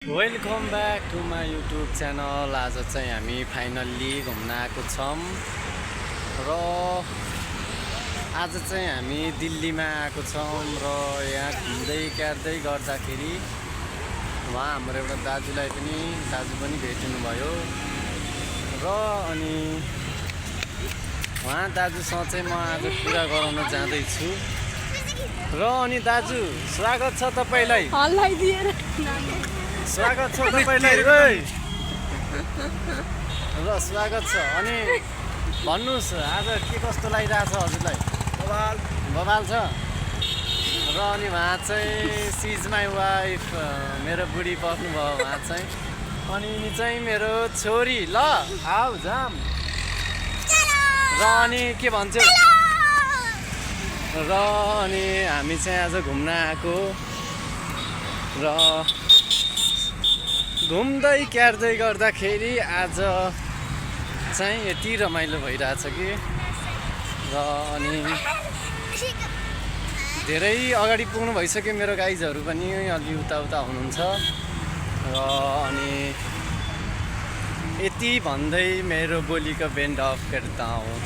Welcome back to my YouTube channel. आज चाहिँ हामी फाइनल्ली घुम्न आएको छौँ र आज चाहिँ हामी दिल्लीमा आएको छौँ र यहाँ घुम्दै क्यार्दै गर्दाखेरि उहाँ हाम्रो एउटा दाजु पनि भेट्नु भयो र अनि उहाँ दाजुसँग चाहिँ म आज कुरा गराउन जाँदैछु र अनि दाजु स्वागत छ तपाईलाई। स्वागत छ तपाईलाई र स्वागत छ। अनि भन्नुहोस् आज के कस्तो लागिरहेछ हजुरलाई? बवाल छ र अनि उहाँ चाहिँ सी इज माई वाइफ, मेरो बुढी बस्नुभयो उहाँ चाहिँ। अनि चाहिँ मेरो छोरी। ल आऊ जाम। र अनि के भन्छौ? र अनि हामी चाहिँ आज घुम्न आएको र घुम्दै क्यार्दै गर्दाखेरि आज चाहिँ यति रमाइलो भइरहेछ कि र अनि धेरै अगाडि पुग्नु भइसक्यो। मेरो गाइजहरू पनि अलि उता हुनुहुन्छ र अनि यति भन्दै मेरो बोलीको बेन्ड अफ गर्दा हूँ।